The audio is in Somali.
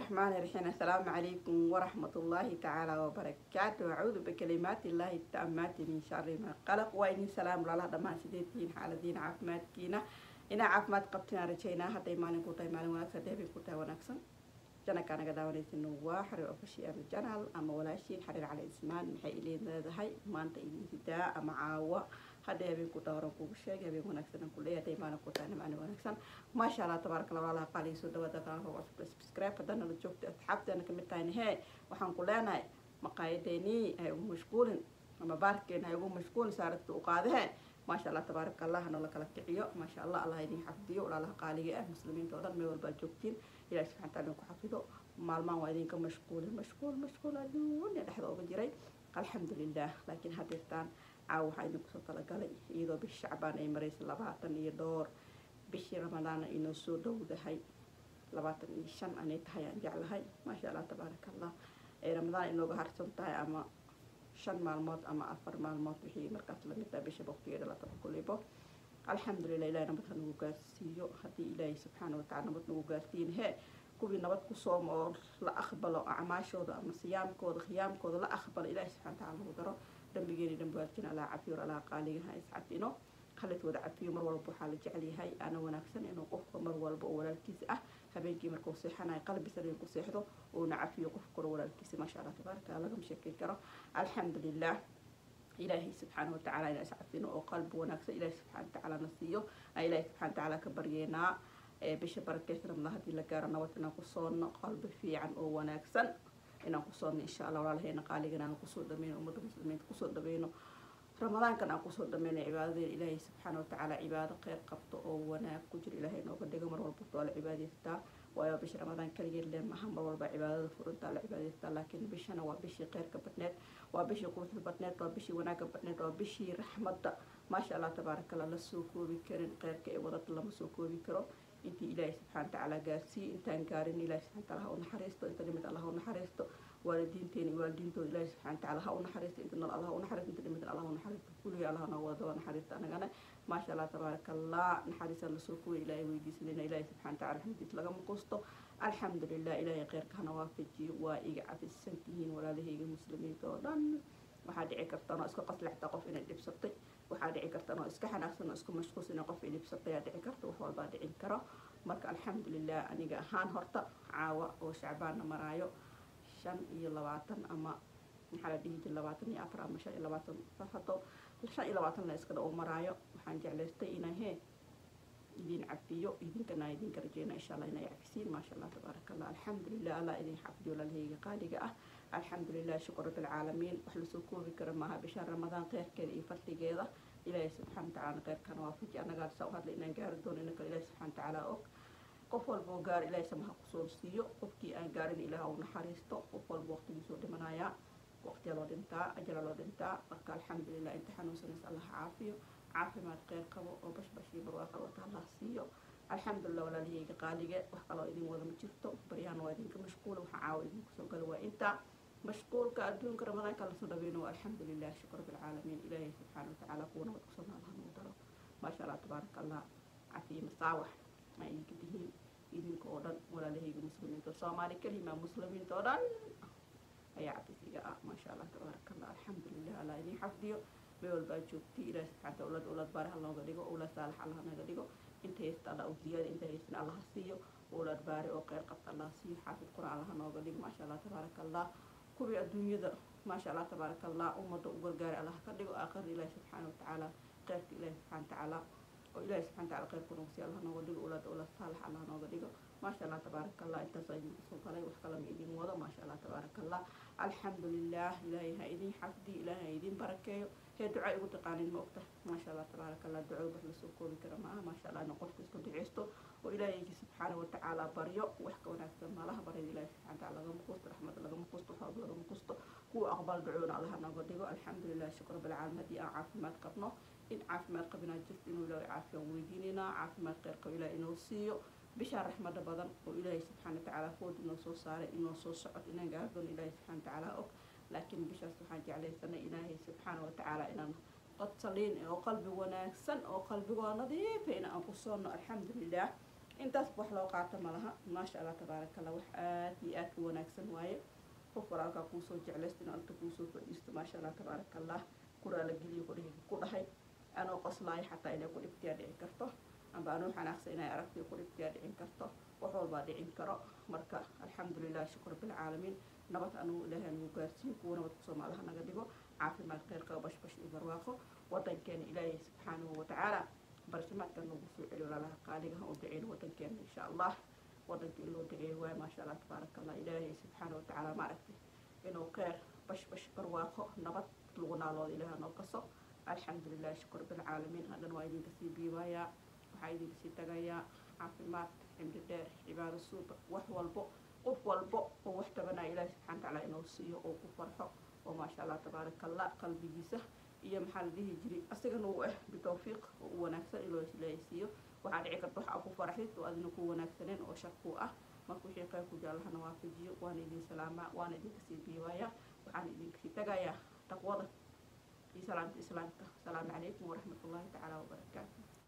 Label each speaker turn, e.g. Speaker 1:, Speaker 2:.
Speaker 1: الرحمن الرحيم. السلام عليكم ورحمة الله تعالى وبركاته. أعوذ بكلمات الله التامات من شر ما خلق. وإن سلام الله dhamaan sideetiin xaaladiin caafimaadkiina inaa caafimaad qabtina rajaynaa. Hadday maalin ku tahay maalin wanaagsan, dheebay ku tahay wanaagsan. Channelkaa naga daawanaysin waa Xariir Official Channel ama walaashiin Xariir Cali Ismaan. Maxay ilin leedahay maanta idin sidaa ama caawa? Hadday habeen ku tahay horan kugu sheegay, habeen wanaagsan aan ku leeyahay. Hadday maalin ku tahay maalin wanaagsan. Maasha Allah, tabaaraka Allah. Walaalaha qaaliga, soo dhawaada. Kanaalka cusub subscribe, haddana la joogto asxaabteena kamid tahayna hee, waxaan ku leenahay maqaayadeenii hay ugu mashquulin ama baarkeena hay ugu mashquulin saaragta u qaadahe. Maasha Allah, tabaaraka Allah, noola kala kiciyo. Maasha Allah, Allah idin xafidiyo. Walaalaha qaaliga ah, muslimiinta oo dhan, meel walbaa joogtiin, Ilahi subxana taala idinku xafido. Maalmahan waa idinka mashquulin, mashquul mashquul adduunya dhexda uga jiray, alxamdulilah. Laakiin hadeertaan caawa waxaa idinku soo talagalay, iyadoo bishi Shacbaan ay maraysa 20 iyo dhowr, bishii Ramadaana inoo soo dhowdahay, 25 anay tahay aan jeclahay. Maasha Allah, tabaaraka Allah, ay Ramadaan inooga harsan tahay ama 5 maalmood ama 4 maalmood, wixii markaas lamid tahay bisha waqtigeeda la taba kulibo. Alxamdulilah, Ilahay nabad ha nagu gaarsiiyo. Haddii Ilaahay subxaana watacala nabad nagu gaarsiin hee, kuwii nabad ku sooma oo la aqbalo acmaashooda ama siyaamkooda, khiyaamkooda la aqbalo, Ilahay subxana watacala nagu daro. Dambigeeni dambi waalidkiina Allah cafiyo. Allah qaaliga ha iscafino, khalid wada cafiyo. Mar walba waxaa la jecel yahay ana wanaagsan inuu qofka mar walba oo walaalkiisa ah habeenkii markuu seexanayo qalbi saliim ku seexdo, uuna cafiyo qof kalo walaalkiisa. Maasha Allah, tabaaraka, lagama sheekeyn karo. Alxamdulilah, Ilaahay subxaana watacaala inaan iscafino oo qalbi wanaagsan Ilaahay subxana watacaala na siiyo aan Ilaahay subxana watacaala ka baryeynaa. Bisha barakeysa Ramadaan haddii la gaaro, nabad inaan ku soonno, qalbi fiican oo wanaagsan inaan ku soonno, insha Allah. Walaalaheena qaaligan aan kusoo dhameyno, ummadda muslimiinta kusoo dhameyno, Ramadaankan aan kusoo dhameyno cibaadadeena. Ilaahay subxaana watacaala cibaado kheyr qabto oo wanaag ku jiro Ilaahay nooga dhigo. Mar walba waa la cibaadaystaa, waayo bisha Ramadaan kaligeed le maaha, mar walba cibaadada furintaa la cibaadaystaa. Laakiin bishana waa bishii kheyrka badneed, waa bishii quruxda badneed, waa bishii wanaagga badneed, waa bishii raxmadda. Maasha Allah, tabaarakallah, la soo koobi karin kheyrka ee wadada, lama soo koobi karo. Intii Ilaahay subxana watacaala gaarsiiyey, intaan gaarin Ilahay subxana wataala ha u naxariisto. Inta dhimid Allah ha u naxariisto. Waalidiinteena iyo waalidiintooda Ilaahay subxana watacaala ha u naxariisto. Inta nool Allah ha u naxariisto, inta dhimid Allah ha u naxariisto. Kulligii Allah noo wada naxariisto anagana. Maasha Allah, tabaaraka Allah, naxariista lasoo kuwa Ilaahay weydiisanayna. Ilaahay subxana wataala raxmadiisa lagama qusto. Alxamdulilah, Ilaahay kheyrka hana waafajiyo. Waa iga cafisan tihiin walaalahayga muslimiinta oo dhan. Waxaa dhici karta anoo iska qasli xataa qof inay dhibsatay. Waxaa dhici karta anoo iska xanaaqsan oo iska mashquulsan inay qof idhibsatay aa dhici karta. Wax walbaa dhicin karo. Marka alxamdulilah, aniga ahaan horta caawa oo Shacbaanna maraayo 25 ama maxaa la dhihi jira, 24 ama 25, hado 25 la iska dha maraayo, waxaan jeclaystay inaan hee idin cafiyo, idinkana idinka rajeyna, insha Allah, inay cafisiin. Maasha Allah, tabaaraka Allah, alxamdulilah, Allah idin xafidiyo walaalahayga qaaliga ah. Alxamdulilah, shukr rabbilcaalamiin. Wax lasoo koobi karo maaha bisha Ramadaan kheyrkeeda iyo fadligeeda. Ilaahay subxana watacaala kheyrkana waafaji. Annagaa saa u hadlay inaan gaari doono inaka Ilaahay subxana watacaala og. Qof walba oo gaaro Ilaahay samaha kusoo siiyo, qofkii aan gaarin Ilaah u naxariisto. Qof walba waqtigiisuu dhimanayaa, waqtiya loo dhintaa, ajala loo dhintaa. Marka alxamdulilah, inta xanuunsanaysa Allah caafiyo, caafimaad kheyr qabo oo bashbash iyo barwaaqo wata Allah siiyo. Alxamdulilah, walaalahayga qaalige, wax kaloo idin wada ma jirto. Baryahan waa idinka mashquula. Waxa caawa idinku soo gala waa inta mashquulka adduunka Ramadaanka lasoo dhaweyno. Alxamdulilah, shukr rabbilcaalamiin. Ilaahay subxaana watacaala kuwa nabad kusoo noolaha nagu daro. Maasha Allah, tabaaraka Allah, cafiye masaawax ma idinka tihiin idinka oo dhan. Walaalahayga muslimiinta, Soomaali kelima, muslimiinta oo dhan ayaa cafisiga ah. Maasha Allah, tabaaraka Allah, alxamdulilah, Allah idin xafdiyo meel walbaa joogtay. Ilahi subxana wataala owlaad owlaad baari ha nooga dhigo, owlaad saalax Allah naga dhigo. Inta haysta Allah u ziyaadi, inta haystan Allah ha siiyo. Owlaad baari oo kheyr qabta Allah siiyo, xaafid Qur'aan Allah nooga dhigo. Maasha Allah, tabaaraka Allah, kuwii adduunyada, maasha Allah, tabaaraka Allah, ummadda u gargaari Allah ka dhigo. Aakhirna Ilahi subxaana watacaala kheyrka, Ilahi subxana watacaala oo Ilahi subxana wataala kheyrku noogu siiyo Allah nooga dhigo. Owlaad owlaad saalax Allah nooga dhigo. Maasha Allah, tabaaraka Allah, intaasoo idinku soo galay, wax kale ma idin wado. Maasha Allah, tabaaraka Allah, alxamdulilah. Ilaahay ha idin xafdi, Ilaahay ha idin barakeeyo. Hee, duca igu taqaanin ma ogta? Maasha Allah, tabaaraka Allah, duco wax lasoo koobi kara maaha. Maasha Allah, in qofku isku duceysto oo Ilaahaygi subxaana watacaala baryo, wax ka wanaagsan malaha. Baryada Ilaahay subxana wataala lagama qusto, raxmada lagama qusto, wax walba lagama qusto. Kuwa aqbal ducoona Allaha nooga dhigo. Alxamdulilah, shukr rabbilcaalamiin. Haddii aan caafimaad qabno, in caafimaad qabinaa jirto, inuu Ilaahay caafiya weydiinaynaa, caafimaad kheyr qabo Ilahay inoo siiyo. Bishaa raxmada badan oo Ilaahay subxaana watacaala food inoo soo saaray, inoo soo socod, inaan gaari doono Ilaahay subxana watacaala og. Laakiin bishaas waxaan jeclaysanay Ilaahay subxaana watacaala inaan qod saliin oo qalbi wanaagsan oo qalbigoo nadiifa in aan ku soonno. Alxamdulilah. Intaas wax loo qaato ma laha. Maasha Allah, tabaaraka Allah, wax aad iyo aad u wanaagsan waaye. Qof walaalkaa kuusoo jeclaysto inuu inta kuusoo fadhiisto, maasha Allah, tabaaraka Allah, kuraa la geliyo ku dhahay, anoo qoslaayo xataa inay ku dhibtiyaa dhici karto, amba anoo xanaaqsa inay aragtiyo ku dhibtiyaa dhicin karto, wax walbaa dhicin karo. Marka alxamdulilah, shukr bilcaalamiin, nabad anugu Ilaahay nagu gaarsiiyo, kuwa nabad kusoo maalaha naga dhigo, caafimaad, kheyrka, bashbash iyo barwaaqo. Wadankeena Ilaahay subxaanahu watacaala barasamaadka nagu soo celiyo. Walaalaha qaaliga, ha u duceyn wadankeena insha Allah. Wadanka in loo duceeyo waayo. Maasha Allah, tabaaraka Allah, Ilaahay subxaanahu watacaala maaragtay inuu kheyr, bashbash, barwaaqo, nabad lagu naaloodo Ilaaha noo kaso. Alxamdulilah, shukr bilcaalamiin. Haddana waa idinka sii biibayaa, waxaa idinka sii tagayaa caafimaad, cimri dheer, cibaado suuba, wax walbo. Qof walbo oo wax tabanaya Ilaahi subxana watacaala inuu siiyo oo ku farxo oo maasha Allah, tabaaraka Allah, qalbigiisa iyo maxaa la dhihi jiray asigana uu ah bitawfiiq oo u wanaagsan inuu Ilaahay siiyo. Waxaa dhici karta wax aa ku faraxdid oo adina ku wanaagsaneen oo shar ku ah. Marka wixii khayr ku jira Allahna waafajiyo. Waana idin salaamaa, waana idinka sii biibayaa, waxaana idinka sii tagayaa taqwada iyo salaamta islaamka. Asalaamu calaykum waraxmat ullahi tacaala wabarakaatu.